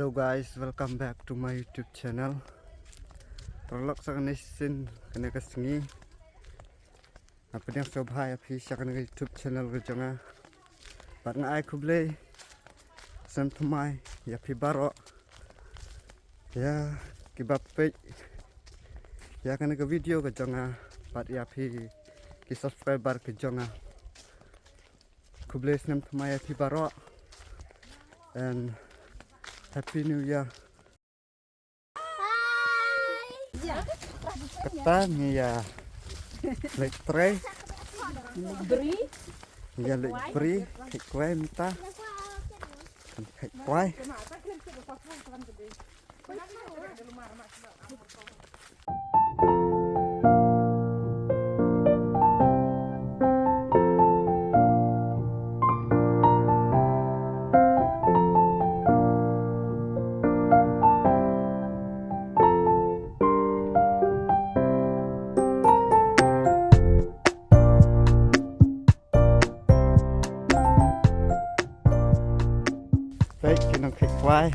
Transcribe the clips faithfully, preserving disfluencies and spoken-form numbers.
Hello guys, welcome back to my YouTube channel. Paralok, sa kane sien, kane ka sngi nga pdiang sngewbha ïa phi sha kane ka YouTube channel ka jong nga. Bad nga ai khublei snem thymmai ïa phi baroh, ïa kiba peit ïa kane ka video ka jong nga, bad ïa phi ki subscriber ka jong nga. Khublei snem thymmai ïa phi baroh and Happy New Year. Kata ngi ïa leit trei. Bri. Ngi ïa leit bri, kheit kwai mynta. Kheit kwai. Peit ki nongkheit kwai.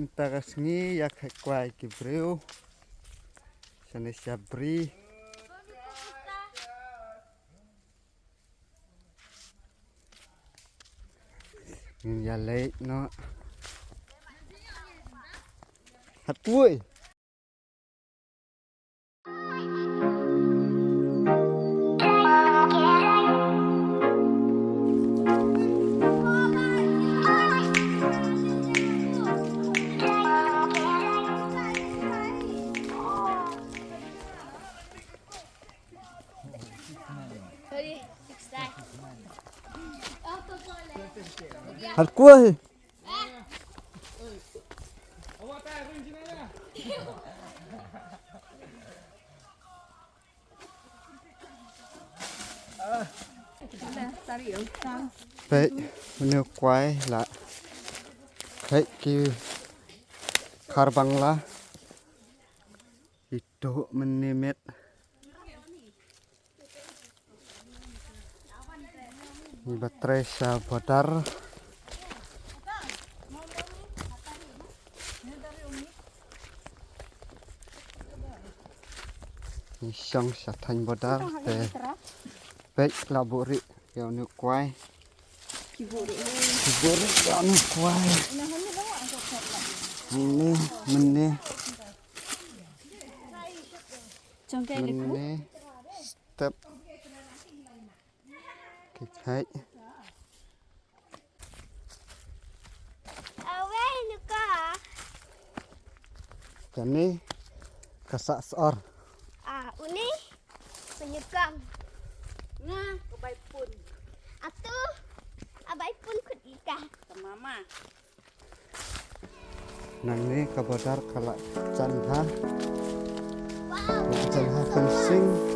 Mynta ka sngi ïa kheit kwai ki briew. Shane sha bri. Ngin ïa leit noh. Hat pui. Har kuah. Peit, une u kwai la kheit ki khar Bangla. Ito mynne met. Ngi ba trei sha border. Ngi shong sha thaiñ border te peit la buhrieh ïa une u kwai. Ki buhrieh ïa une u kwai. Mynne, mynne. Mynne step. Ki kheit. Awei nuka. Kane ka sah sor. Ah, uni penyukam. Nga ka bai pun. Atu a bai pun kut ika. Ka mama. Nangne ka border ka la jan ha. La jan ha fencing.